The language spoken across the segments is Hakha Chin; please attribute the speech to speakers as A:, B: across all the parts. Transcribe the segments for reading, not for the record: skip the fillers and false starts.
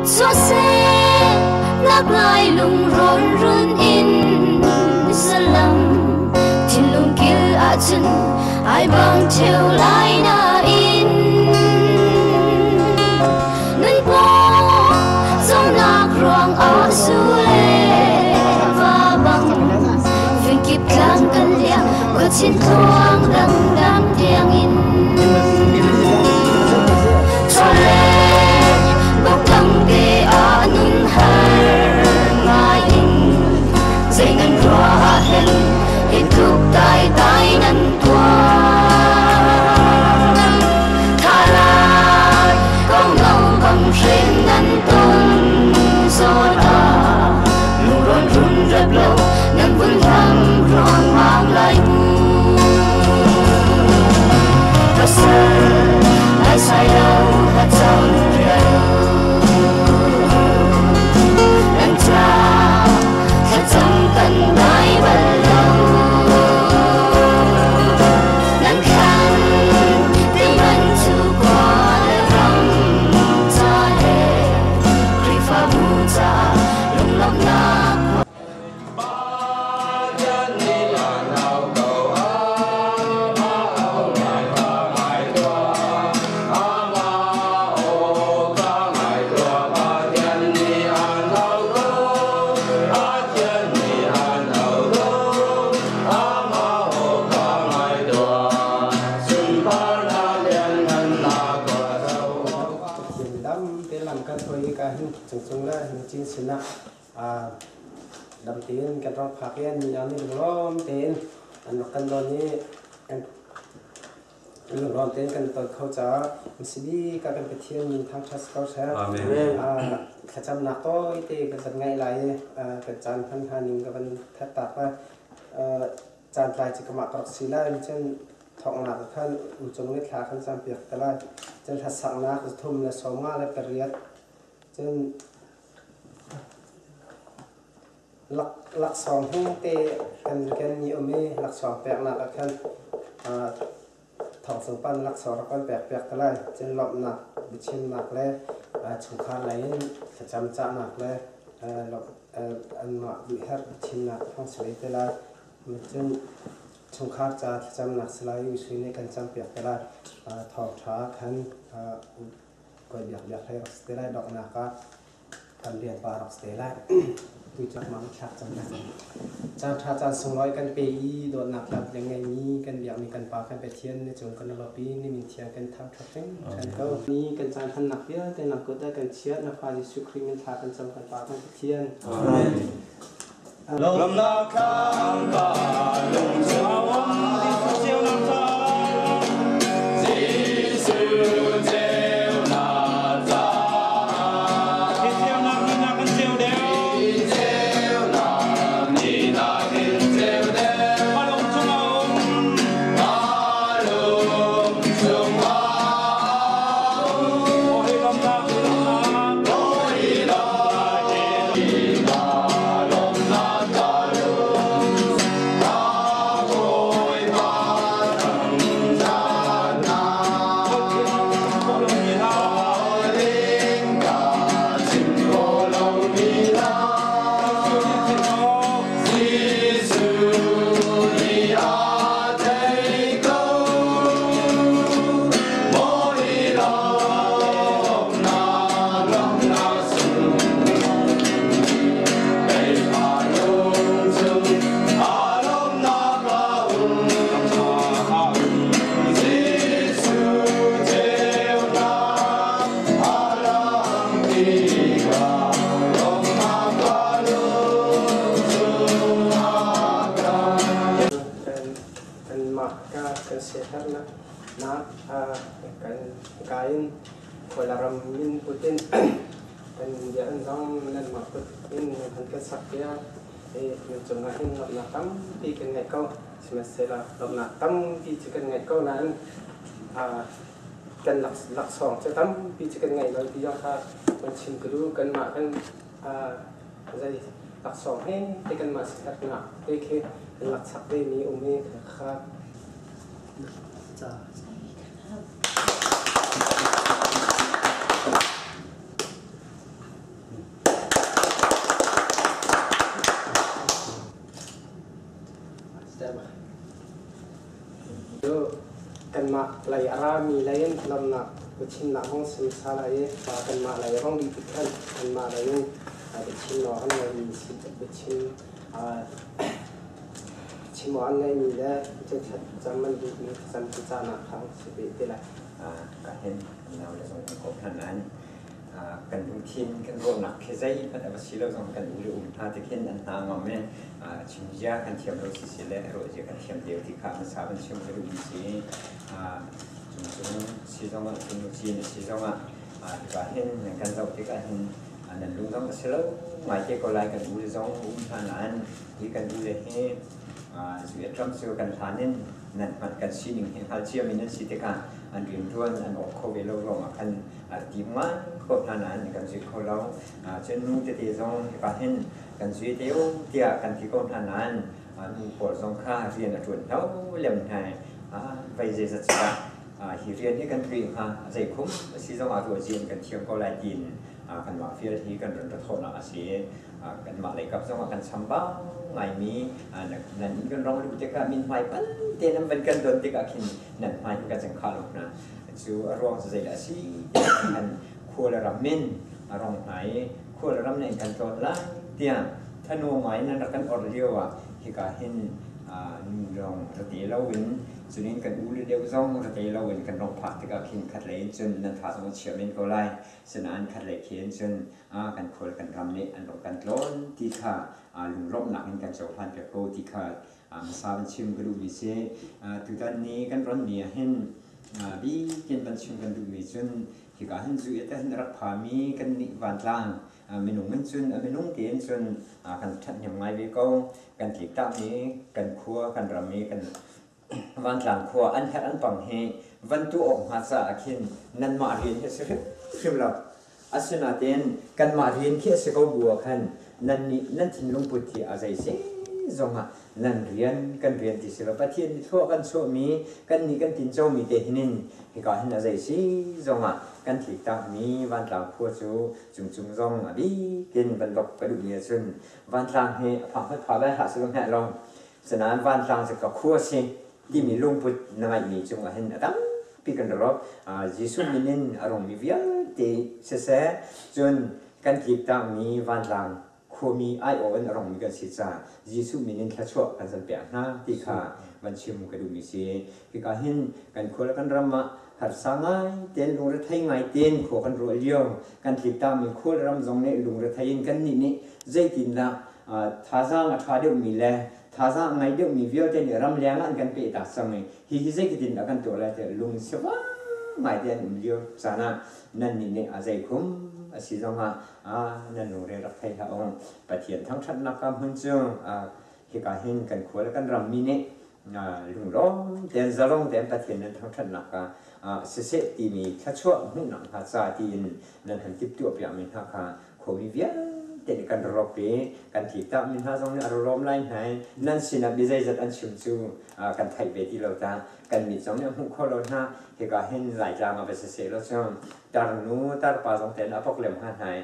A: Chuahseh nak lai lungrawn run in salam thinlung kil ahcun ai bang ṭheo lai nain nun paw cawmnak ruangah zu le va bang fingkip tlang kan liang khuachin tluang dangdang tiangin chawleh bawk te ah nun har ngai in zei nan ruah hen hi tluk tai tai nan tuar thalai kong lo bang hren nan ton zawn ah lungron run rep lo nan vun hlam ruangmang lai mu pasal lai sai lo hacang rial nan ca thlacam kan dai bal lo nan thlan ti man cu khua le ram ca le Khrihfabu caah lunglawmhnak.
B: Lam te lam kan hoi ka hin cung cung le chin sinah dam tein kan rak phak i ni an lunglawm tein an rak kan don i lunglawm tein kan ton kho caah masibi ka kan Pathian min thangṭhat ko seh.
C: Amen.
B: Thlacamnak tawi te kan van ngaih lai i kan caan hman hna ning ka van that tak lai. Caan tlai cu kamah ka rak si lai cun thawknak khan ucung le thla kan cam piak te lai. Cun hlasaknak 358 cun laksawng hung te kan ken mi um i laksawng peknak ah khan thawng pan laksawng rak kan pek piak te lai. Cun lawmhnak biachimnak le chungkhar lei in thlacam cahnak le anmah duhherh biachimnak thawng si ve te lai. Cun chungkhar ca thlacamnak si lai u sui nih kan cam piak te lai. Thawngṭha khan kawi biak biak hlei rak si te lai. Donghnak ah kan rian pa rak si te lai. Tu cu mang thlak cang lai. Caan ṭha caan sunglawi kan pe i dawtnak lam le ngeimi kan biakmi kan Pa kan Pathian na cung kan lawpi ni min thiang kan thangṭhat hringhran ko. Ni kan caan hmannak vialte na kut ah kan chiah na fa Jesuh Khrih min thla kan cam kan Pa kan Pathian.
C: Amen.
D: Lawmnak thlam ka lung chung ceunak ca Jesuh ceunak ca Hi ceunak ni na kan ceu deuh Hi ceunak ni na kan ceu deuh Ka lung chung a um Ka lung chung a um Aw hi lawmnak hi lawmnak Aw hi lawmnak hi
B: Kanmah ka kan siaherhnak nak kan ka in Kawlram min put in kan bia an zong nanmah kut in nan han kan sak tiah i nan cungah hin lawmhnak tampi kan ngeih ko. Sihmanhsehlaw lawmhnak tampi cu kan ngeih ko nain kan laksawng cu tampi cu kan ngeih lo ti zong kha kan chim ka duh. Kanmah kan zei laksawng he te kanmah siaherhnak te khi kan lak chap ve mi um i kha Lawmhnak biachimnak hong sim sa lai i kanmah lei rong dih tik khan kanmah lei in biachim nawl an ngeimi biachim chim awk an ngeimi le thlacam an duhmi thlacam canak kha si ve te lai.
C: Ka hin nau le zong kan kawm hna nain kan lungthin kan ruahnak khi zeihmanh a va si lo zong kan u le um hna ti khin an hna ngam i chim zia kan thiam lo si si le ruah zia kan thiam deu ti kha hmasa van chim ka duhmi si. Cungcung si zongah cungcin a si zongah hika hin nan kan zoh tikah hin nan lung zong a si lo ngaite ko lai. Kan u le zong um hna nain hi kan u le hi Vietnam cu kan hlan in nan hmanh kan sining hi hngal ciami nan si tikah an rianṭuan an awk kho ve lo ruangah khan tim ngai ko hna nain kan zui kho lo. Cun nu tete zong hika hin kan zui te u tiah kan ti ko hna nain nu pawl zong kha rian a ṭuan hlo lem hna. Vei zeizat si dah hi rian hi kan tui hnga, zei khum a si zongah ruahzia in kan thiam ko lai tiin kanmah fial hi kan run ra thawhnak a si. Kanmah lei kap zongah kan chambau ngaimi nan inn kan rong luh tikah min hmai pan te nan van kan don tikah khin nan hmai kan cang kha lo hna cu. A ruang cu zeidah a si tiah khan khua le ram min a rong hna i khua le ram nih kan tlawn lai tiah thanu ngai nan rak kan or lio ah hika hin nu lawng ra te loin cunin kan u le deuh zong ra te loin kan rong phak tikah khin khat lei in cun nan tha zong a chia men ko lai. Sinain khat lei khin cun kan khual kan ram nih an rong kan tlawn ti kha lunglawmhnak in kan cohlan piak ko ti kha hmasa van chim ka duhmi si. Tutan ni kan ronmi ah hin bikin van chim kan duhmi cun hika hin zu et hin rak phami kan nih vantlang minung in cun a minung tein cun kan ṭhathnem ngai ve ko. Kan tliktakmi kan khua kan ram i kan vantlang khua an herh an pang hi van tuah awk hnga caah khin nanmah rian hi a si hrimhrim lo. Asinain kanmah rian khi a si ko bu ah khan nan nih nan thinlung put hi a zei si zongah nan rian kan rian ti si lo. Pathian nih thlua kan chuahmi kan nih kan tincomi te hinin hika hin a zei si zongah kan tliktakmi vantlang khua cu cungcung zong a bikin van lok ka duhmi ahcun vantlang hi a phak hmat pha lai hlah si lo hmeh lo. Sinain vantlang cu ka khua si timi lungput na ngeihmi cungah hin a tampi kan rawk. Jesuh min in a rungmi vialte siseh, cun kan tliktakmi vantlang khuami aiawh in a rungmi kan si caah Jesuh min in thluachuah kan san pek hna ti kha van chim ka duhmi si. Hika hin kan khua le kan ram ah harsa ngai tein lungrethei ngai tein khua kan ruah lio, kan tliktakmi khua le ram zong nih lungrethei in kan nih nih zeitindah thazaang a ṭha deuhmi le thazaang a ngei deuhmi vialte nih ramleng ah an kan pehtak cang i hihi zeitin dah kan tuah lai tiah lung sivang ngai te an um lio caan ah nannih nih a zeikhum a si zongah nan lungre rak thei hlah u. Pathian thangṭhatnak ka hmun cu hika hin kan khua le kan rammi nih lunglawm tein zalong tein Pathian nan thangṭhatnak ka siseh timi thluachuah hmuhnak hnga ca tiin nan han timhtuah piakmi hna kha khuami vialte nih kan rawp i kan tliktakmi hna zong nih a rawm lai hna i nan sinah mi zeizat an chim cu kan theih ve ti lo ta. Kan mit zong nih a hmuh kho lo hna. Hika hin Laitlang ah va si seh law cu tarnu tarpa zong tein a pok lem hnga hna i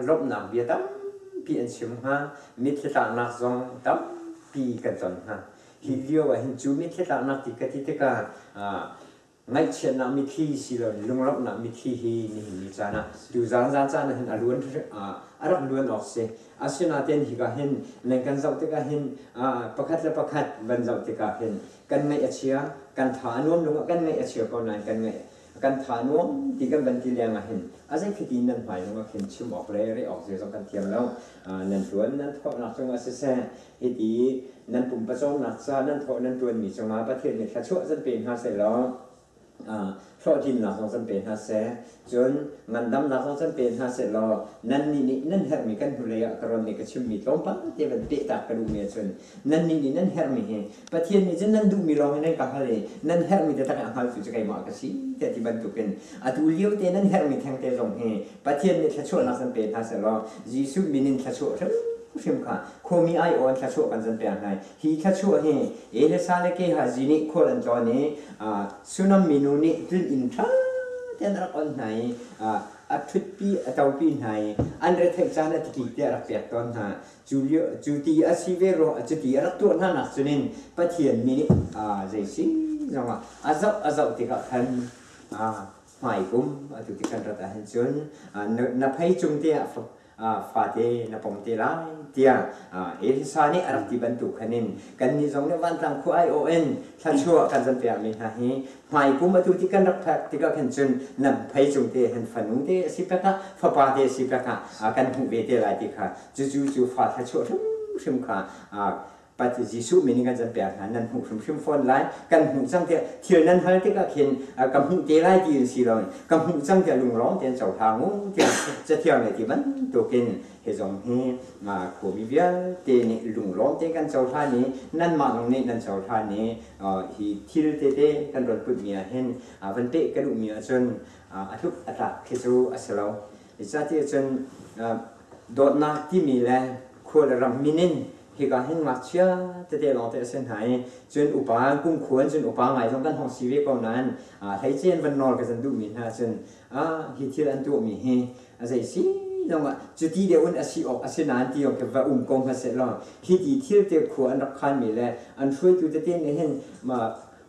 C: lawmhnak bia tampi an chim hnga, mitthli tlaknak zong tampi kan ton hnga. Hi lio ah hin cu mitthli tlaknak ti ka ti tikah ngaihchiatnak mitthli si lo lunglawmhnak mitthli hi nihin ni caan ah tuzaan zan caan ah hin a luan a rak luan awk si. Asinain hika hin nan kan zoh tikah hin pakhat le pakhat van zoh tikah hin kan ngaih a chia, kan tha a nuam. Lung ah kan ngaih a chia ko nain kan ngaih kan tha a nuam ti kan van ti leng ah hin a zei khi ti nan hmai lung ah khin chim awk le reh awk zei zong kan thiam lo. Nan tuan nan thawhnak cungah siseh, hiti nan pumpa cawmnak ca nan thawh nan ṭuanmi cungah Pathian nih thluachuah zan pe hna seh law hlawhtlinnak zong zan pe hna seh, cun ngandamnak zong zan pe hna seh law nannih nih nan herhmi kan hnulei ah ka ron i ka chimmi tlawmpal te van pehtak ka duhmi ahcun nannih nih nan herhmi hi Pathian nih cun nan duhmi lawng in nan ka hal i nan herhmi taktak in a hngaltu cu keimah ka si tiah ti bantukin atu lio te nan herhmi thengte zong hi Pathian nih thluachuahnak zan pe hna seh law Jesuh min in thluachuah hrimhrim kha khuami aiawh in thluachuah kan zan pek hna. Hi thluachuah hi Elisa le Gehazi nih khual an tlawn i Sunam minu nih tlun inn ṭha tein a rak on hna i a ṭhutpi a topi hna i an retheih caan a tikik te a rak pek tawn hna. Cu lio cu ti a si ve ruang cuti a rak tuah hna nak cunin Pathian mi nih zei si zongah a zoh a zoh tikah khan. Hmai kum atu ti kan rat ahhin cun na phei cung te ah fate na pom te lai tiah Elisa nih a rak ti bantuk khan in kannih zong nih vantlang khua aiawh in thluachuah kan zan pekmi hna hi hmai kum atu ti kan rak phak tikah khan cun na phei cung te han fanu te a si pek ah fapa te a si pek ah kan hmuh ve te lai ti kha cucu cu fa thluachuah hrimhrim kha Pat Jesuh min in kan can pek hna nan hmuh hrimhrim fawn lai. Kan hmuh cang tiah thil nan hal tikah khin ka hmuh te lai ti in si loin ka hmuh cang tiah lunglawm tein cohlang u tiah Cathiang nih ti bantukin hi zong hi khuami vialte nih lunglawm tein kan cohlan i nanmah zong nih nan cohlan i hi thil tete kan ron putmi ah hin van peh ka duhmi ahcun a tluk a tlak khi cu a si lo. Zeicahtiah cun dawtnak timi le khua le ram min in hika hin ngakchia tete lawngte a si hna i cun upa kumkhua in cun upa ngai zong kan hong si ve ko nain hleice in van nawl ka zan duhmi hna cun hi thil an tuahmi hi a zei si zongah cuti deuh in a si awk a si nain ti awk va um ko hmaseh law hi ti thil te khua an rak khanmi le an hruaitu tete nih hin ma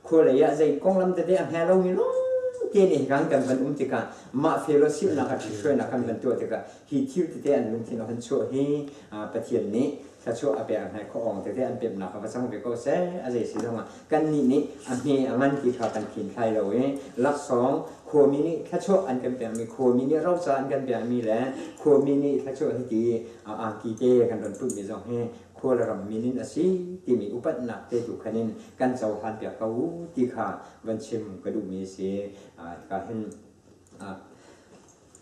C: khua lei ah zei konglam tete a hnge lomi lawng te nih kan kan van um tikah mah fellowship nak a ṭhithruainak kan van tuah tikah hi thil tete an lungthin a hun chuah hi Pathian nih thluachuah a pek hna khaw awng tete an pemnak a va cang ve ko seh. A zei si zongah kannih nih a hme a ngan ti kha kan khin thlai lo i laksawng khuami nih thluachuah an kan pekmi, khuami nih roca an kan pekmi le khuami nih thluachuah hiti angki te kan ron putmi zong hi khua le ram min in a si timi upatnak te tu khan in kan cohlan piak ko u ti kha van chim ka duhmi a si. Hika hin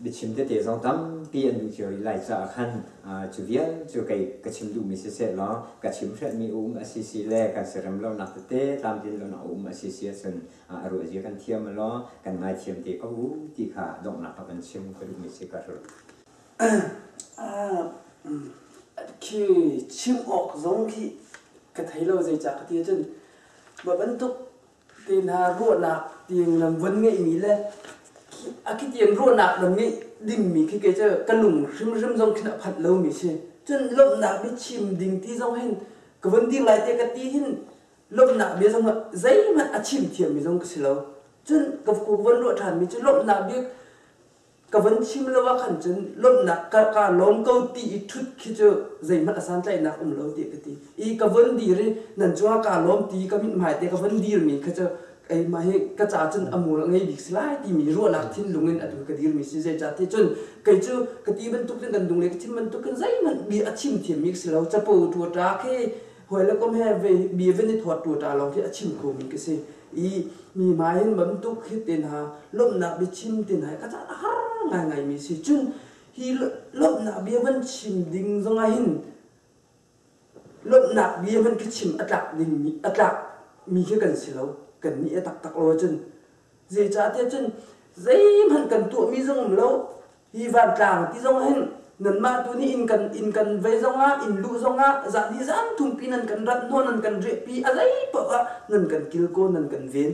C: biachim tete zong tampi an duh cio rih lai caah khan cu vial cu kei ka chim duhmi siseh law ka chim hrelhmi um a si si le kan siarem lonak tete tlamtlin lonak um a si si ahcun a ruah zia kan thiam law kan ngaithiam te ko u ti kha donghnak ah kan chim ka duhmi si ka hrulh.
B: Khi chim awk zong khi ka thei lo zeicah ka ti ahcun mah bantuk te hna ruahnak tiang lam von ngeihmi le a khi tiang ruahnak lam ngeih dingmi khi kei cu ka lung hrimhrim zong khin a phanh lomi si. Cun lawmhnak biachim ding ti zong hin ka von dir lai te ka ti hin lawmhnak bia zong zeihmanh a chim thiammi zong ka si lo. Cun ka von ruah ṭhanmi cu lawmhnak bia Ka von chim lo ah khan cun lawmhnak ka ka lawm ko ti i ṭhut khi cu zeihmanh a santlaihnak um lo tiah ka ti. I ka von dir i nan cungah kaa lawm ti ka mithmai te ka von dirmi kha cu keimah hi ka ca cun a mur a ngei bik si lai timi ruahnak thinlung in atu ka dirmi si. Zeicahtiah cun kei cu ka ti bantuk cun kan dung le ka chim bantuk in zeihmanh bia a chim thiammi ka si lo. Capo ṭuaṭa khi hawi le kom he bia van i thawt ṭuaṭa lawng khi a chim khomi ka si. I mi hmai hin bantuk hi te hna lawmhnak biachim te hna hi ka caan a har ngaingaimi si. Cun hi lawmhnak bia van chim ding zongah hin lawmhnak bia hmanh khi chim a tlak dingmi a tlak mi khi kan si lo. Kan nih a taktak lo ahcun zeicahtiah cun zeihmanh kan tuahmi zong um lo. Hi vantlang ti zong hin nanmah tu nih inn kan vei zongah inn luh zongah zan hi zan thumpi nan kan rat hnaw nan kan riahpi a zei paoh ah nan kan kilkaw nan kan ven.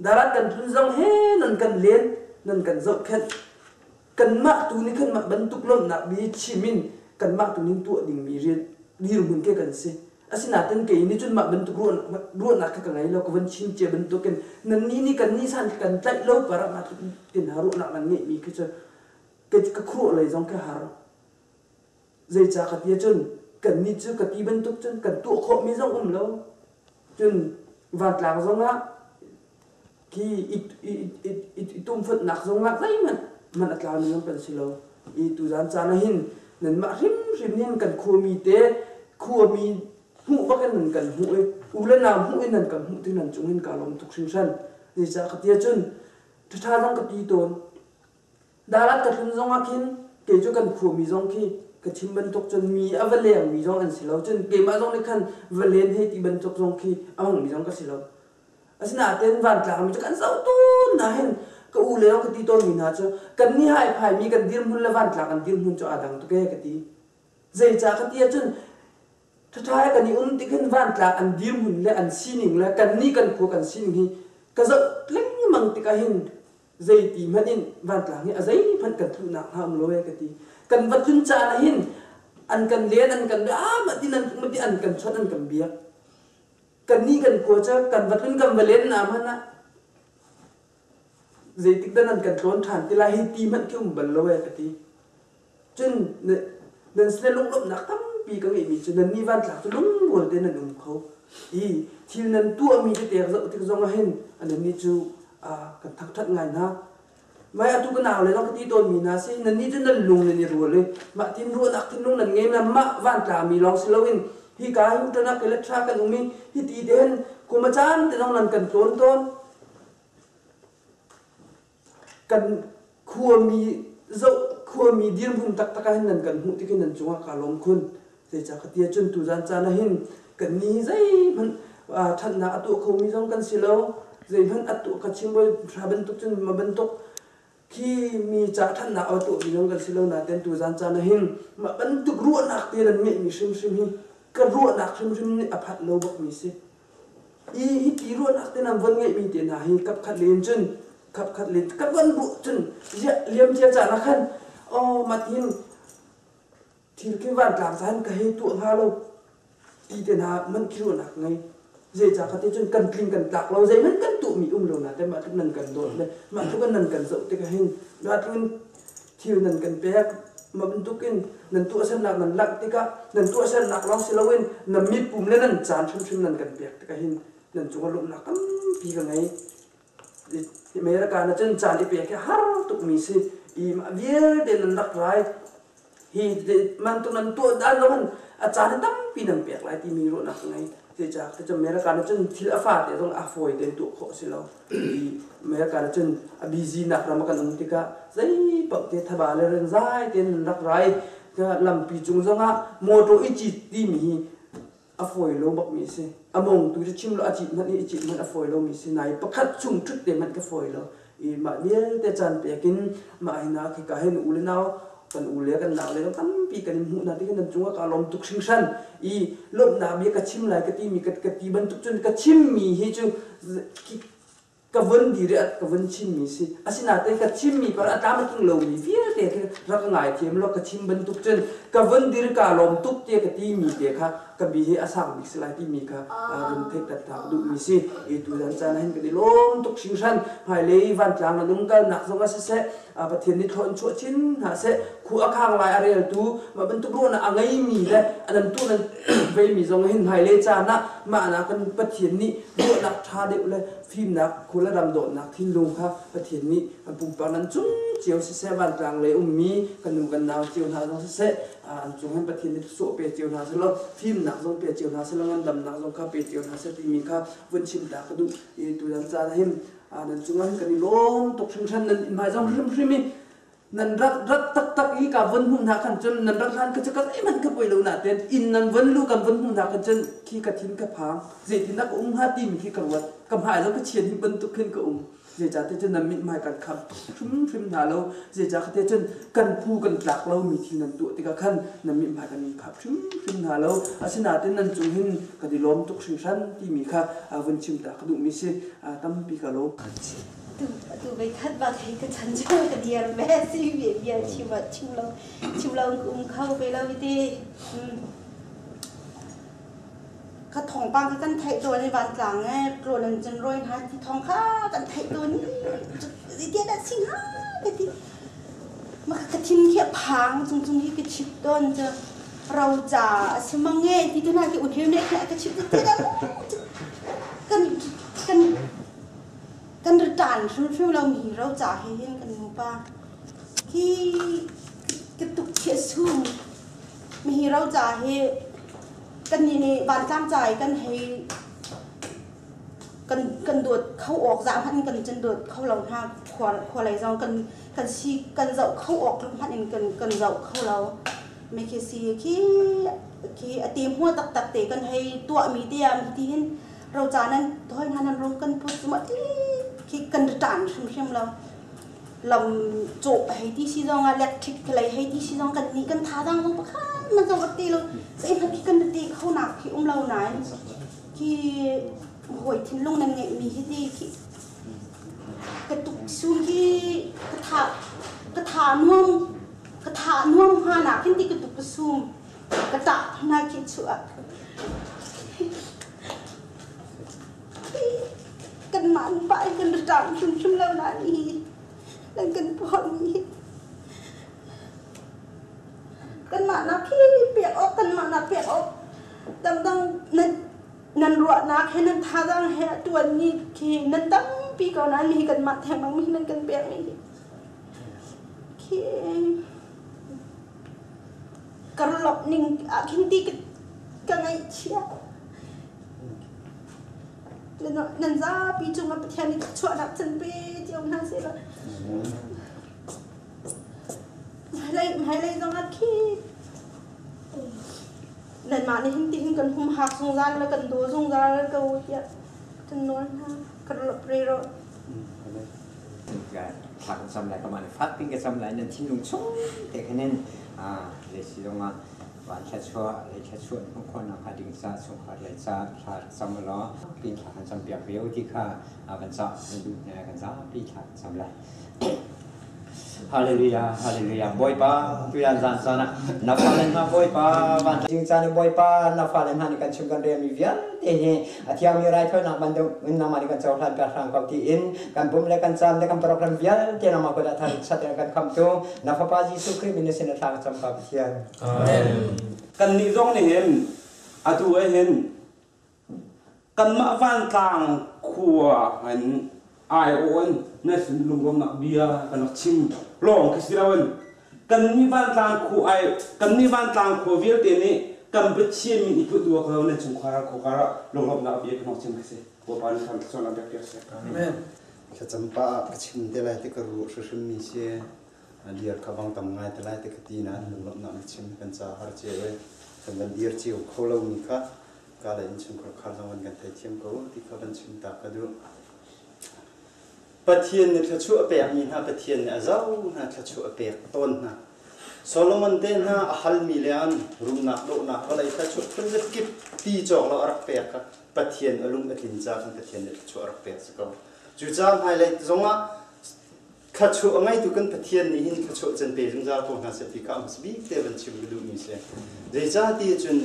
B: Darat kan tlun zong he nan kan len nan kan zohkhenh. Kanmah tu nih khan mah bantuk lawmhnak bi chim in kanmah tu nih tuah dingmi rian dirhmun ke kan si. Asinain kei nih cun mah bantuk ruahnak kha ka ngei lo, ka von chim cia bantukin nannih nih kan nih san kan tlaih lo parah mah tin hna ruahnak nan ngeihmi khi cu ka khuaruah lei zong ka har. Zeicah ka ti ahcun kannih cu ka ti bantuk cun kan tuah khawhmi zong um lo. Cun vantlang zongah khi i tumfatnak zongah zeihmanh man a tlami zong kan si lo. I tuzan caan ah hin nanmah hrimhrim hin kan khuami te khuami hmuh bak in nan kan hmuh i u le nau hmuh in nan kan hmuh ti nan cung hin kaa lawm tuk hringhran. Zeicah ka ti ahcun ṭhaṭha zong ka ti tawn. Dalat ka tlun zongah khin kei cu kan khuami zong khi ka chim bantuk cun mi a va lengmi zong an si lo. Cun keimah zong nih khan va len hei ti bantuk zong khi a hmangmi zong ka si lo. Asinain vantlangmi cu kan zoh tawn nain ka u le ka ti tawnmi hna cu kan nih hai phaimi kan dirhmun le vantlang kan dirhmun cu aa dang tuk ee ka ti. Zeicah ka ti ahcun ṭhaṭha he kan i um tik hin vantlang an dirhmun le an sining le kannih kan khua kan sining hi ka zoh lengmang tikah hin zeiti hmanh in vantlang hi a zeihmanh kan tluhnak hnga um lo ee ka ti. Kan va tlun caan ah hin an kan len an kan bia ah mah ti nan mah ti an kan chawnh an kan biak. Kannih kan kua cu kan va tlun kan va len na hmanh ah
E: Zeitik dah nan kan tlawn ṭhan ti lai hi ti hmanh khi um bal lo ee ka ti. Cun nan sin lunglawmhnak tampi ka ngeihmi cu nan nih vantlak cu lungrual tein nan um kho i thil nan tuahmi tete zoh tik zong ah hin nannih cu kan thangṭhat ngai hna. Mai atu ka nau le zong ka ti tawnmi hna si nannih cu nan lung nan i rual i mah tin ruahnak thinlung nan ngei na mah vantlami lawng si loin hi ka hi ṭan ah ke le ṭha kan um i hiti te hin kum a caan te zong nan kan tlawn tawn. Kan khuami zoh khuami dirhmun taktak ah hin nan kan hmuh tik hin nan cungah kaa lawm khun. Zeicah ka ti ahcun tuzan caan ah hin kannih zeihmanh ṭhatnak a tuah khomi zong kan si lo. Zeihmanh a tuah ka chim bawi hra bantuk cun ma bantuk khi mi ca ṭhatnak a tuahmi zong kan si lo nain tuzan caan ah hin mah bantuk ruahnak te nan ngeihmi hrimhrim hi ka ruahnak hrimhrim nih a phanh lo bakmi si. I hiti ruahnak te nan von ngeihmi te hna hi kapkhat len cun kapkhat len ka von ruah cun ziah liamcia caan ah khan aw mat hin thil khi vantlang caan ka hei tuah hnga lo ti te hna man khi ruahnak ngei. Zeicah ka ti cun kan tling kan tlak lo zeihmanh kan tuahmi um lo na te mah tluk nan kan dawt le mah tluk in nan kan zoh tikah hin mah tluk in thil nan kan pek mah bantukin nan tuahsernak nan langh tikah nan tuahsernak lawng si loin na mipum le nan caan hrimhrim nan kan pek tikah hin nan cungah lawmhnak tampi ka ngei. America na cun caan i pek hi har tukmi si i mah vialte nan rak rai hi bantuk nan tuah dan lo hin a caan hi tampi nan pek lai timi ruahnak ka ngei. Zeicah ti cun America nih cun thil a fate zong a fawi tein tuah khawh a si lo. I America nih cun a busy nak ram ah kan um tikah zei paoh te thaba le rengzai tein nan rak rai. Lampi cung zongah motor i cit timi hi a fawi lo bakmi a si. A mongtu cu chim lo a cit hmanh i i cit hmanh a fawi lomi si. Nai pakhat chung ṭhut te hmanh ka fawi lo. I mah vialte caan pek in mah hi na khika hin u le nau kan u le kan nau le zong tampi kan in hmuh hna ti nan cungah kaa lawm tuk hringhran. I lawmhnak bia ka chim lai ka timi ka ti bantuk cun ka chimmi hi cu ka vun dir i ka vun chimmi si. Asinain ka chimmi par a tlam a tling lomi vialte khi rak ngaithiam law ka chim bantuk cun ka vun dir kaa lawm tuk tiah ka timi te kha ka bi hi a sang bik si lai timi kha run theih taktak duhmi si. I tuzan caan ah hin kan i lawm tuk hringhran. Hmailei vantlang nan umkalnak zong ah siseh, Pathian nih thlawh in chuah chin hna seh. Khu a khang lai a reltu mah bantuk ruahnak a ngeimi le a nan tu nan veimi zong hin hmailei caan ah mah na kan Pathian nih ruahnak ṭha deuh le fimnak khua le ram dawtnak thinlung kha Pathian nih an pumpak nan cung cio siseh, vantlang lei ummi kan nu kan nau cio hna zong siseh, an cung hin Pathian nih sawh pe cio hna selaw fimnak zong pe cio hna selaw ngandamnak zong kha pe cio hna seh timi kha vun chim ta ka duh i tutan caan ah hin nan cungah hin kan i lawm tuk hringhran. Nan hmai zong hrimhrim i nan rak rat taktak i ka von hmuh hna khan cun nan rak hlan ka cu ka zeihmanh ka poi lo na ten inn nan von lu kan von hmuh hna khan cun khi ka thin ka phang zeitin dah ka um hnga timi khi ka ruat. Ka hmai zong ka chian hi bantuk khin ka um. Zeicahtiah cun nan mithmai kan kham hrimhrim hna lo. Zeicahtiah cun kan phu kan tlak lomi thil nan tuah tikah khan nan mithmai kan in khap hrimhrim hna lo. Asinain nan cung hin kan i lawm tuk hringhran timi kha vun chim ta ka duhmi si. Tampi ka lawm.
F: Tu vei khat bak hei ka chan cu ka dir ve si bia chim chim lo chim lo um kho ve lo ti. Kha thawngpang kha kan theih tawn i vantlang e tlawn an cun rawi hna ti thawng kha kan theih tawn i zeitiah dah si hnga ka ti. Mah ka thin khi a phang cung cung hi ka chip tawn cu roca a si mang e ti tu hna khi unheu nih ka chip ti dah kan kan kan ritan hrimhrim lo mi roca he hin kan nupa khi ka tuk chia sum. Mihi roca hi kannih nih vantlang ca i kan hei kan kan dawt kho awk zah hmanh in kan cun dawt kho lo hna. Khua khua lei zong kan kan si kan zoh kho awk tluk hmanh in kan kan zoh kho lo. Mi khi si khi khi a te hmua taktak te kan hei tuahmi te ah ti hin roca nan hoi hna nan rung kan put cu ma khi kan ṭan hrimhrim lo. Lam cawh hei ti si zong ah electric lei hei ti si zong kan nih kan thazaang zong pakhat man zong rak ti lo. Zeihmanh khi kan ti kho nak khi um lo nain khi hawi thinlung nan ngeih mi hi ti khi ka tuk sum khi ka tha ka tha nuam ka tha nuam hnga nak hin ti ka tuk ka sum ka tah hna khi chuah kanmah nupa in kan ṭang hrimhrim lo nain hi. Nan kan phuahmi hi kanmah nak hi pek awk kanmah nak pek awk dangdang nan nan ruahnak he nan thazaang he a tuanmi khi nan tampi ko nain hi kanmah thengmang mi nan kan pekmi hi khi karlop ning ah khin ti ka ngaihchia. Nan zapi cungah Pathian nih thluachuahnak can pe cio hna seh law. Hmailei zongah khi nanmah nih hin tihin kan humhak zungzal le kan daw zungzal ko tiah kan nawl hna. Kan pre rawh.
C: Thla kan cam lai ka mah le fak pin ka cam lai nan thinlung chung te khan in le si zongah van thluachuah lei thluachuah hmuh khawhnak hnga ding ca chungkhar lei ca thla cam law pin thla kan cam piak ve ti kha kan cah kan duh hna kan zapi thla kan cam lai. Hallelujah, hallelujah. Bawipa, tuyan zan caan ah na fale hna Bawipa, van jing caan in Bawipa, na fale hna nih kan chim kan relmi vialte hi a thiangmi raithawinak bantuk in nangmah nih kan cohlan piak hram ko tiin kan pum le kan caan le kan program vialte nangmah kut ah thar chat in kan khamtu na Fapa Jesuh Khrih min na sin a thla ka cam ka Pathian.
D: Amen. Kannih zong nih hin atu ah hin kanmah vantlang khua in aiawh in na sin lunglawmnak bia kan rak chim lawng khi si loin kannih vantlang khua ai kannih vantlang khua vialte nih kan Pathian min i put duak lo nan chungkhar khuakar ah lunglawmhnak bia kan rak chim khi si. Bawipa nih thlam thluachuahnak pek piak seh.
B: Amen. Thlacam pah ah ka chim te lai ti ka ruah hrimhrim mi si. Dir kha vang tam ngai te lai ti ka ti nain lunglawmhnak na chim kan ca har cio i kan van dir cio kho lomi kha ka le innchungkhar khar zong van kan theithiam ko ti kha van chim ta ka duh. Pathian nih thluachuah a pekmi hna Pathian nih a zoh hna thluachuah a pek tawn hna. Solomon te hna a halmi le an rumnak dawhnak vawlei thluachuah phun kip ti cawk lo a rak pek kha Pathian a lung a tlin ca khan Pathian nih thluachuah a rak pek si ko. Cucaah hmailei zongah Thluachuah a ngeitu kan Pathian nih hin thluachuah can pe zungzal ko hna seh ti kha a hmasa bik te van chim ka duhmi si. Zeicah ti cun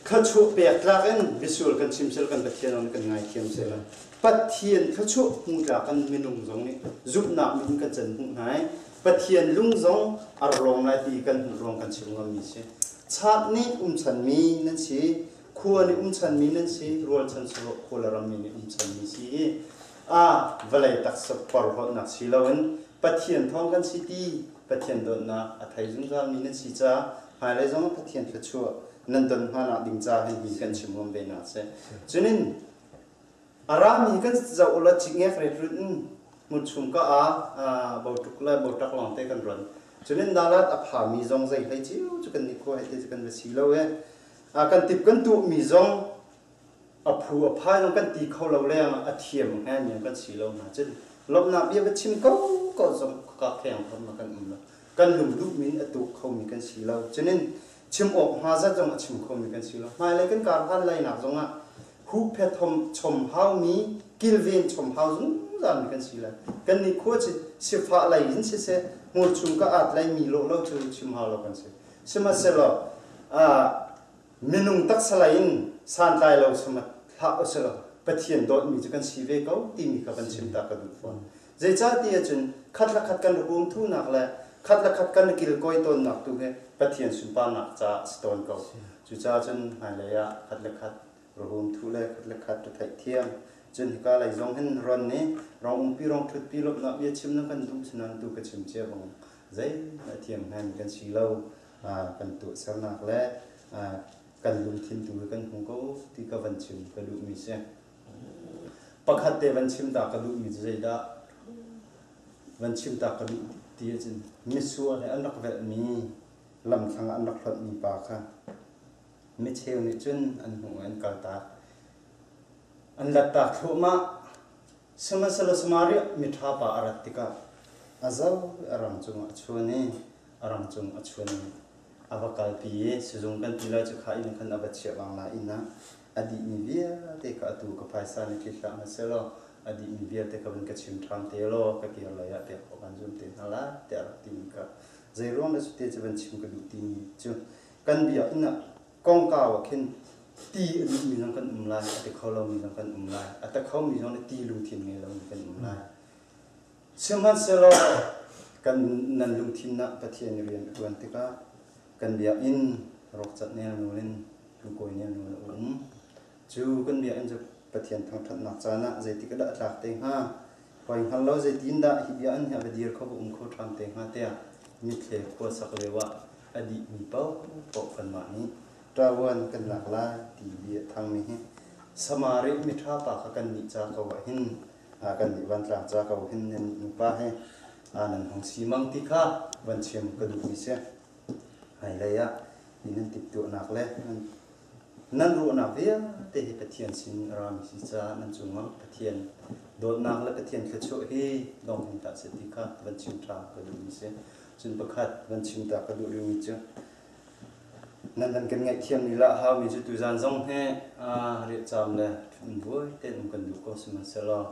B: thluachuah pek tlak in misual kan chim sel kan Pathian zong nih kan ngaithiam seh la. Pathian thluachuah hmu tlak kan minung zong nih zumhnak min kan can hmuh hna i Pathian lung zong a rawng lai ti kan hmuh ruang kan chim ngammi si. Chat nih um chanmi nan si, khua nih um chanmi nan si, rualchan saruah khua le rammi nih um chanmi si i a vawlei taksa porhlawtnak si loin Pathian thawng kan si ti Pathian dawtnak a thei zungzalmi nan si caah hmailei zong Pathian thluachuah nan don hna ding ca hin hi kan chim ngam ve na si. Cunin a rami kan zoh ula cingek ret in hmun ka a botuk le botak lawng te kan ron. Cunin dalat a phami zong zei hlei ciu cu kan ni khua he te cu kan va si lo e. Kan tip kan tuh mi zong a phu a phai zong kan ti kho lo leng a thiam ngai mi kan si lo hna cun lawmhnak bia va chim ko ko zong ka kheng khom ma kan um lo kan lung duh min a tuk kho mi kan si lo cunin chim awk hma zat zong a chim kho mi kan si lo hmailei kan kar han lai nak zong ah huhphet hom chom hau mi kilven chom hau zungzal mi kan si lai kan ni khua chi sifah lei in siseh hmur chung ka at lai mi lo lo cu chim hau lo kan si sihmanhsehlaw Minung taksa lei in santlai lo samat hlah usih Pathian dawtmi cu kan si ve ko timi kha van chim ta ka duh fawn. Zeicah ti ahcun khat le khat kan i umthunak le khat le khat kan i kilkawi tawnnak tu hi Pathian sunparnak caah a si tawn ko. Cucaah cun hmailei ah khat le khat rum thu le khat le khat ka theihthiam. Cun hika lei zong hin ron nih rong umpi rong ṭhutpi lawmhnak bia chim na kan duh sinan tu ka chim cia bang zeihmanh a thiam hngan kan si lo. Kan tuahsernak le kan lungthin tu hi kan hmu ko ti ka van chim ka duhmi si. Pakhat te van chim ta ka duhmi cu zeidah van chim ta ka duh ti ahcun misual he an rak velhmi lamthlang ah an rak hlonhmi pa kha micheu nih cun an hmuh i an kaltak. An lattak thluahmah. Sihmanhsehlaw Samaria miṭha pa a rat tikah a zo i a rang cungah a chuan i a rang cung a chuan i a va kalpi i sizung kan ti lai cu kha inn khan a va chiah bang lai inn ah a dihmi vialte kha atu ka phaisa nih tli hlah hmanh sehlaw a dihmi vialte kha van ka chim ṭhan te law ka kir lei ah pek khawh kan zum te hna lai tiah a rak timi kha zei ruang dah cu te cu van chim ka duh timi cu kan biakinn ah kongkau ah khin ti a duhmi zong kan um lai a ti kho lomi zong kan um lai a ti khomi zong nih ti lungthin ngei lomi kan um lai.
G: Sihmanhsehlaw kan nan lungthin ah Pathian rian a ṭuan tikah kan biakinn rawkcat nelnawl in lungkawi nelnawl a um. Cu kan biakinn cu Pathian thangṭhatnak caan ah zeitik ah dah a tlak te hnga? Hoi hngal lo zeitindah hi biakinn hi a va dir kho va um kho ṭhan te hnga tiah mithle khua sak lio ah a dihmi paohpaoh kanmah nih ṭavuan kan lak lai ti bia thangmi hi Samari miṭha pa kha kannih ca ko ah hin kan nih vantlang ca ko hin nan nupa he nan hung si mang ti kha van chim ka duhmi si. Hmailei ah hi nan timhtuahnak le nan ruahnak vialte hi Pathian sin a rami si caah nan cungah Pathian dawtnak le Pathian thluachuah hi dong hin hlah seh ti kha van chim ṭha ka duhmi si. Cun pakhat van chim ta ka duh rihmi cu nan van kan ngaihthiam lila a haumi cu tuzan zong hi riahcaam le ṭhut vuai tein um kan duh ko sihmanhsehlaw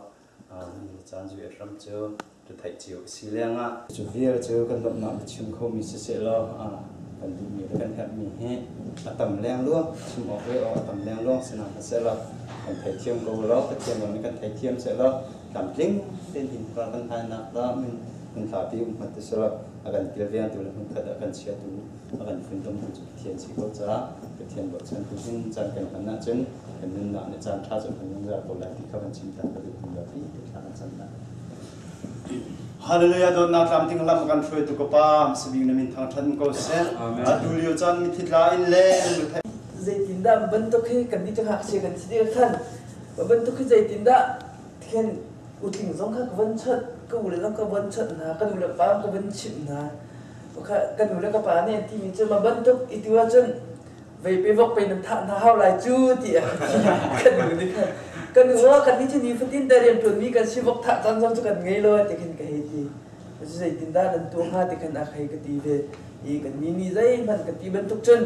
G: caan zuih hram cu ka theih cio a si lengah cu vial cu kan lawmhnak biachim khomi siseh law kan duhmi le kan herhmi hi a tam lengluang chim awk rel awk a tam lengluang si hna hmanh law kan theithiam ko law Pathian lawng nih kan theithiam seh law tlamtling tein hin khua kan hlainak la min hmunhlapi um hmat te seh law a kan kilvengtu le hmunkhat ah kan chiatu a kan funtomtu cu Pathian si ko caah Pathian bochan tu hin caan kan hman ahcun kan nunnak nih caan ṭha cu kan zungzal ko lai ti kha kan chim ta ka duh pi thla kan cam lai.
H: Hallelujah dawtnak tlamtling lam kan hruaitu ka pa sabing na min thangṭhat ko seh atu lio caan mithi tla in le
E: Zeitindah bantuk hi kan nih cu ngakchia kan si ding khan bantuk hi zeitindah khin utling zong kha ka von chawnh ka u le zong ka von chawnh hna ka nu le pa ka von chimh hna ka nu le ka pa nih an timi cu ma bantuk i tu ahcun vei pe vok pe nan thah hna hau lai cu ti kan nu nih khan kan nu kan nih cu nifatin te rian ṭuanmi kan si vok thah caan zong cu kan ngei lo ti khin ka hei ti zeitindah nan tuah hnga ti khan a hei ka ti ve i kan mi nih zeihmanh ka ti bantuk cun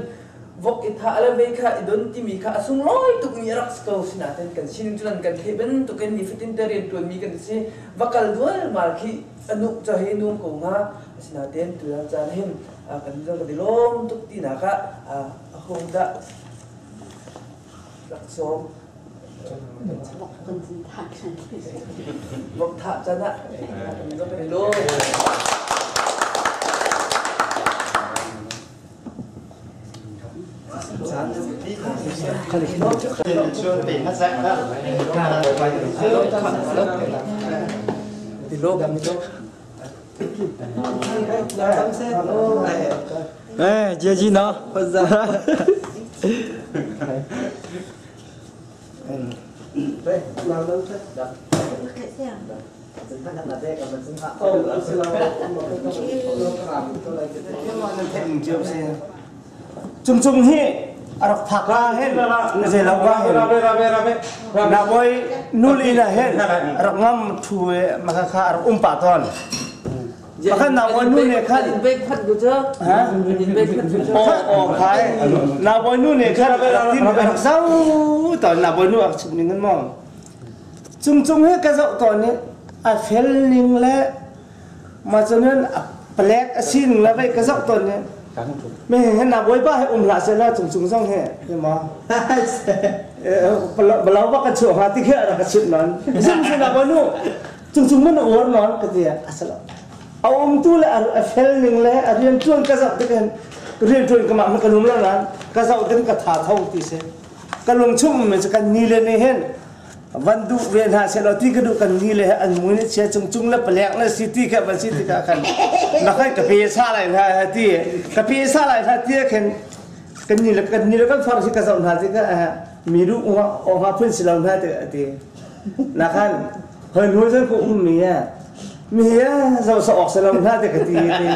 E: vok i thah le vei kha i don timi kha a sunglawi tukmi a rak si ko sinain kan sining cu nan kan theih bantukin nifatin te rian ṭuanmi kan si va kal dualmal khi anu ca he nung ko hnga asinain tutan caan hin kan zong kan i lawm tuk tinak ah a hung dah rak sawm vok thah can ah kan zong kan i lawm.
I: Eh, jia ji na.
B: Cung cung hi a rak phak la hen na zei lo ba hen na boy nul ina hen rak ngam thu maka kha rak um pa ton Pakhat na boy nu ne khan ha o o khai na boy nu ne khan tin rak zau ton na boy nu ak chim ning mo cung cung he ka zoh ton ni a fel ning le ma chuan a palek a si ning le vei ka zoh ton ni me he na bawipa he um hlah seh la cung cung zong he he ma balau ba ka chuah hnga ti khi rak ka chimh non sim sim na bonu cung cung mun uar non ka ti asalo a um tu le a fel ning le a rian tuan ka zoh tik hin rian tuan ka mah ka lum lo nan ka zoh tik ka tha tho ti si ka lung chung me kan ni le ne hin van duh ve hna sehlaw ti ka duh kan ni le an mui ne chia cung cung le palek le si ti kha van si ti ka khan na khan ka pe sa lai hna ti ka pe sa lai hna ti khan kan ni le kan ni le kan far si ka zoh hna ti ka mi du o ha phun si lo hna ti ti na khan hoi nu zan ko um mi ya mi ya zo sa ok se lo hna ti ka ti ti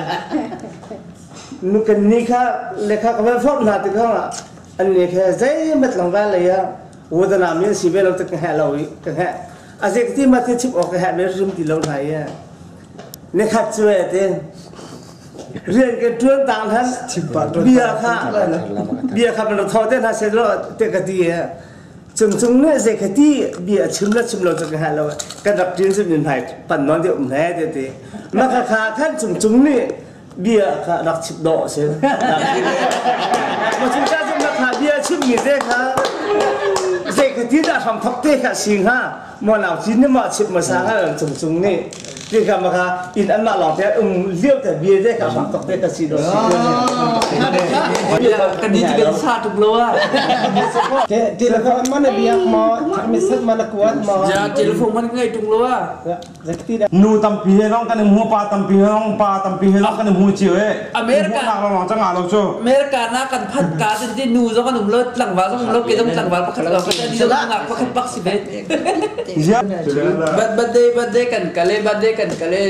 B: nu kan ni kha le kha ka van for hna ti kha an ni kha zei mat lang va le ya Wodana min si ve lo te ka heh lo i ka heh a zik ti ma ti chip awk ka heh me rum ti lo hna i ne khat cu e te rian ke tuan tang han bia kha bia kha man tho te na se lo te ka ti e cung cung ne ze ka ti bia chim la chim lo chu ka heh lo ka rak tin sim min hai pan non te um he te te ma kha kha khan cung cung ni bia kha rak chim dawh a si. Ma chung ta chung kha bia chim mi te kha zei ka ti dah hram thok te kha si hnga mo nau chin ni ma chim ma sa ha cung cung nih
J: Ti ka ma kha in an mah lawng te um liu te bia te ka fak tok te ka si do.
E: Kan ni kan sa tuk lo a.
B: Telephone mana biak mo, message mana kuat mo.
E: Ja telephone man ngai tung lo a.
J: Nu tampi he zong kan i hmu, pa tampi he zong, pa tampi he zong kan i hmu cio e.
E: America
J: nak lawng cang lo cu.
E: America na kan phat ka tin ti nu zong kan um lo, tlangval zong um lo, ke zong tlangval pakhat lo, kan ni zong ngak pakhat bak si ve. Birthday birthday kan kale birthday kan kale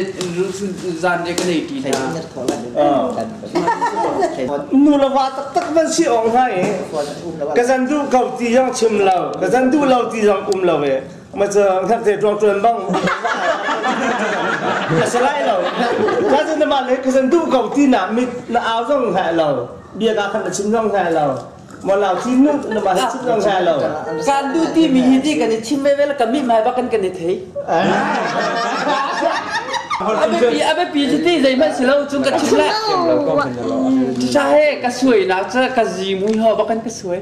E: zan re kan ei ti na.
J: Nu le va taktak van si ong ha e. Ka zan duh ko ti zong chim lo, ka zan duh lo ti zong um lo e. Ma cu ngakte tuang tuan bang ka si lai lo. Ka zan na mah le ka zan duh ko ti na mit na au zong hlah lo. Bia ka khan na chim zong hlah lo. Mo lau ti nu na mah chim zong hlah lo.
E: Kan du ti mi hi ti kan i chim ve ve la kan mi mai ba kan kan i thei. Abe abe pi ti zeihmanh si lo cung ka chim la. Cha he ka suai nak cha ka zi mui ho ba kan ka suai.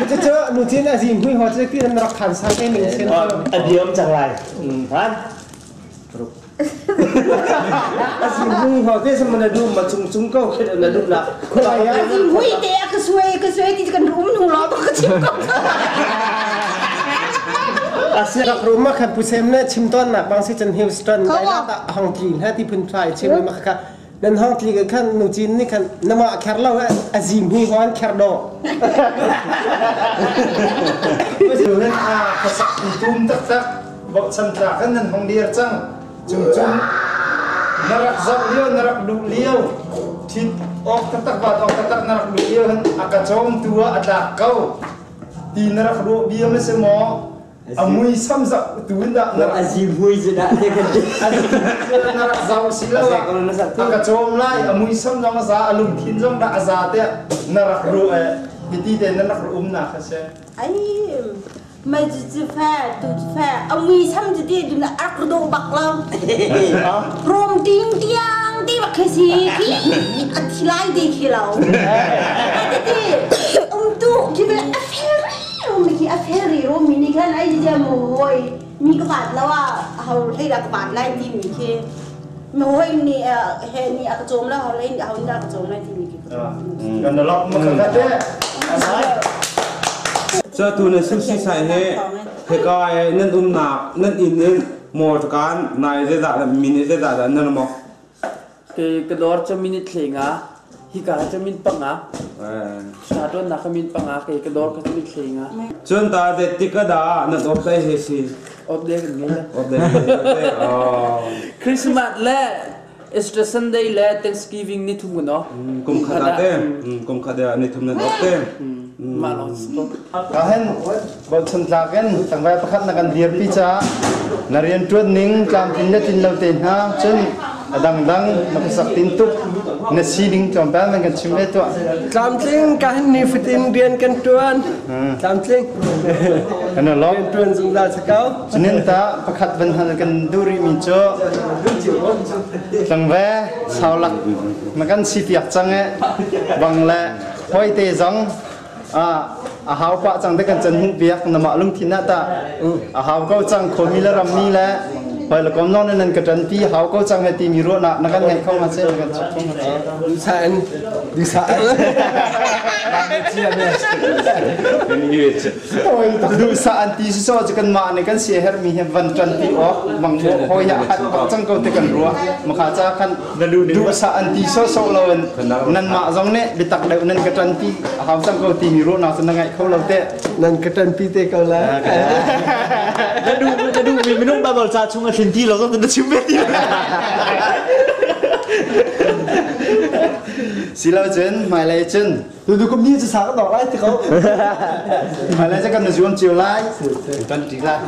B: Cucu nu cin a zim hui ho cu ti nan rak khan sang te ning sin.
J: A diam cang lai. Han. A zim hui ho te sam na du ma chung chung ko khe na du la.
F: A zim hui te a ka suai ka suai ti kan um nu lo to ka chim ko.
B: Rak rum ma khan pusem na chim ton nak bang si chan Houston dai la ta hong tli na ti phun phai chim ma kha nan hong tli ka khan nu chin ni khan nama kher lo a zim hi hon kher do
H: Nan a khasak tum tak tak bochan tla kan nan hong dir cang cung cung na rak zoh lio na rak duh lio thit ok taktak bat ok taktak na rak duh lio hin a ka cawm tu ah a tlak ko ti na rak ruah bia ma si maw a mui sam zak tu in dah na
C: a zi mui zu dah te kan
H: na rak zau si lo a ka cawm lai a mui sam zong a za a lungthin zong dah a za te na rak ruah e hiti te na rak um na kha se
F: ai mai chu chu fa tu chu fa a mui sam chu ti du na ak do bak lo rom ting tiang ti bak khi si khi a thi lai ti khi lo ti ti um tu khi bel a fel ri khi a fel ri ro mi ni khan ai ja mo hoi mi ka vat lo a hau hlei da ka vat lai ti mi khi mi hoi ni he ni a ka chom la hau lei hau ni ka chom lai ti mi khi
H: kan na lok ma kha te
J: Ca tu na sushi sai he heka nan umnak nan inn in motor kan nai zeizah dah minute zeizah dah nan mo
E: Ke ka dawr cu minute thlenga hika cu min panga sa tuan nak min panga ke ka dawr ka minute thlenga
J: Cun ta de tika da nan op dai he si
E: op de kan ngei la
J: op dai oh
E: Christmas le Easter Sunday le Thanksgiving ni thum no
J: kum khat te kum khat ni thum nan op te
E: ma lo
H: Ka hen bochan tlak in tangvai pakhat na kan dirpi ca na rian tuan ning tlamtlin le tlin lo te hna cun a dangdang na khuasak tin tuk na sining tlawmpal nan kan chim ve tuah.
B: Tlamtling ka hen ni fatin rian kan tuan. Tlamtling.
H: Kan lawm.
B: Rian tuan zungzal sa ko.
H: Cunin ta pakhat van hal kan duh rih mi cu tlangve saulak na kan si piak cang e bang le hoi te zong a hau pah cang te kan can hmuh piak namah lungthin ah tah a hau ko cang khomi le rammi le hoi le kom non nan ka ṭan pi hau ko cang he timi ruahnak na kan ngeih kho ma se kan chim kho ma se
B: Dusain dusain
H: duhsah an ti si so cu kan mah nih kan sia hermi he van ṭan pi awk bang hoi ya hat bak cang ko te kan ruah makha cha khan duhsah an ti so so lo in nan mah zong nih biatak deuh nan ka ṭanpi a hau cang ko timi ruahnak cu na ngaih kho lo te
B: nan ka ṭanpi te ko la
I: na duh na duh mi minung Bible ca chung a thlin ti lo zong na chim ve ti
H: si lo cun hmailei cun
B: tu tu kum ni cu sa ka dok lai ti ko
H: hmailei cu kan zuam cio lai kan ṭi lai.